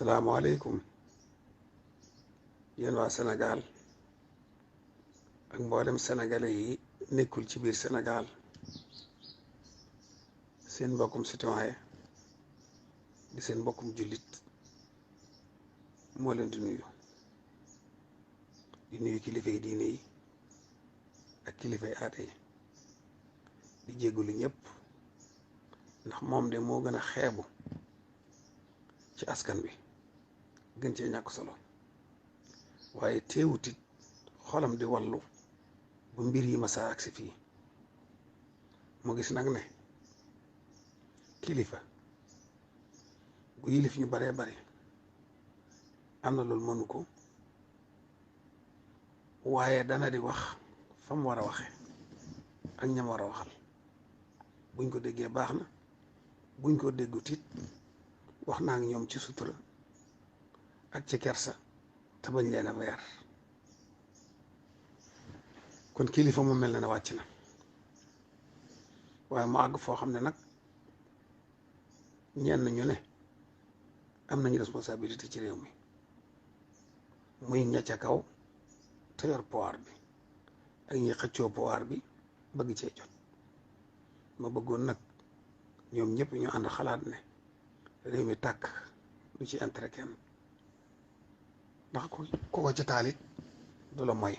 salaamaaleykum yéen waa Sénégal ak mboolem sénégalais yi nekkul ci biir Sénégal seen mbokkum citoyen di seen mbokkum jullit moo leen di nuyu kilifay diine yi ak kilifay aada yi di jéggulu ñëpp ndax moom de moo gën a xeebu ci askan bi gën cee ñàkk solo waaye teewutit xolam di wallu bu mbir yi masaa agsi fii mu gis nag ne kilifa gu yilif ñu baree bari am na loolu mënu ko waaye dana di wax fa mu war a waxe ak ñam war a waxal buñ ko déggee baax na buñ ko déggut it wax naa ak ñoom ci sutura ak ci kersa te bañ leen a weer kon kilifa mu mel na ne wàcc na waaye mu àgg foo xam ne nag ñenn ñu ne am nañu responsabilité ci réew mi muy ña ca kaw te yor pouvoir bi ak ñi xëccoo pouvoir bi bëgg cee jot ma bëggoon nag ñoom ñëpp ñu ànd xalaat ne réew mi tàkk du ci intérêt kenn ndax ku ko ci taalit du la moy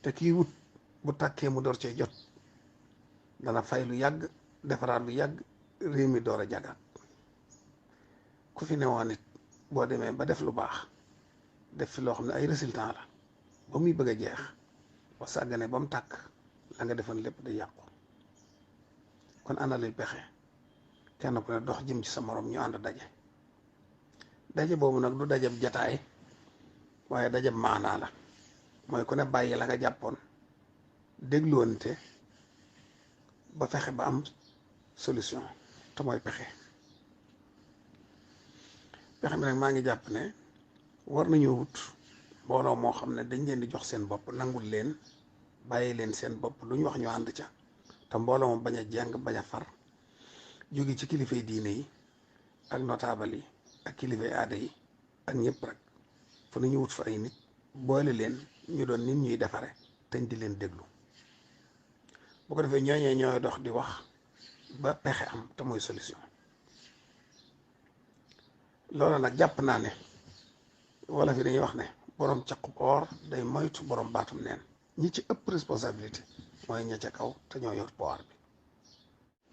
te kii wut bu tàkkee mu door cee jot dana fay lu yàgg defaraat lu yàgg réew mi door a jagaat ku fi newoon nit boo demee ba def lu baax def fi loo xam ne ay résultat la ba muy bëgg a jeex ba sàggane ba mu tàkk la nga defoon lépp da yàqu kon ana luy pexe kenn ku ne dox jëm ci sa morom ñu ànd daje boobu nag du dajab jataay waaye dajab maanaa la mooy ku ne bàyyi la nga jàppoon dégluwante ba fexe ba am solution te mooy pexe mi nag maa ngi jàpp ne war nañoo wut mbooloo moo xam ne dañ leen di jox seen bopp nangul leen bàyyi leen seen bopp lu ñu wax ñu ànd ca te mbooloo moom bañ a jeng bañ a far jóge ci kilifay diine yi ak notable yi ak kilifay aada yi ak ñëpp rek fu nañu wut fa ay nit boole leen ñu doon nit ñuy defare teñ di leen déglu bu ko defee ñooñee ñooy dox di wax ba pexe am te mooy solution loolu nag jàpp naa ne wala fi dañuy wax ne borom caqu koor day moytu borom baatum neen ñi ci ëpp responsabilité mooy ña ca kaw te ñoo yor pouvoir bi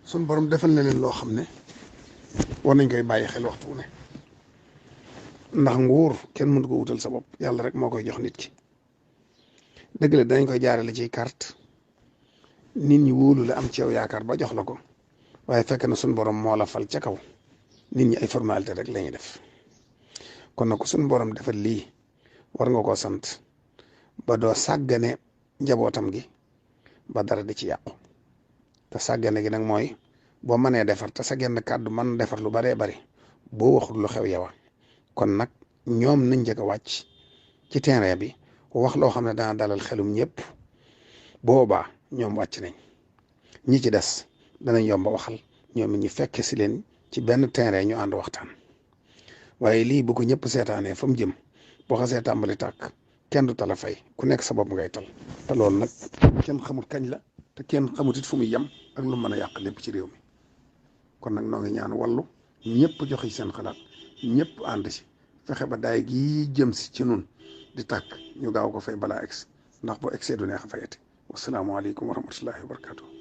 suñ borom defal na leen loo xam ne war nañ koy bàyyi xel waxtu ne ndax nguur kenn mënu ko wutal sa bopp yàlla rek moo koy jox nit ki dëgg la danañ koy jaarale ci carte nit ñi wóolu la am ci yow yaakaar ba jox la ko waaye fekk na suñ borom moo la fal ca kaw nit ñi ay formalité rek la ñuy def kon nag suñ borom defal lii war nga koo sant ba doo sàggane njabootam gi ba dara di ci yàqu te sàggane gi nag mooy boo mënee defar te sa genn kàddu mën defar lu baree bari boo waxul lu xew yow kon nag ñoom nañ njëkk a wàcc ci terrain bi wax loo xam ne dana dalal xelum ñëpp boobaa ñoom wàcc nañ ñi ci des danañ yomba waxal ñoom it ñu fekke si leen ci benn terrain ñu ànd waxtaan waaye lii bu ko ñëpp seetaanee fa mu jëm boo xasee tàmbali tàkk kenn du tala fay ku nekk sa bopp ngay tal te loolu nag kenn xamul kañ la te kenn xamut it fu muy yem ak lu mën a yàq lépp ci réew mi kon nag noo ngi ñaan wallu ñëpp joxe seen xalaat ñëpp ànd si fexe ba daay gii jëm si ci nun di tàkk ñu gaaw ko fay balaa egsi ndax boo egsee du neex a fayati wasalaamaaleykum wa rahmatullahi wa barakatuh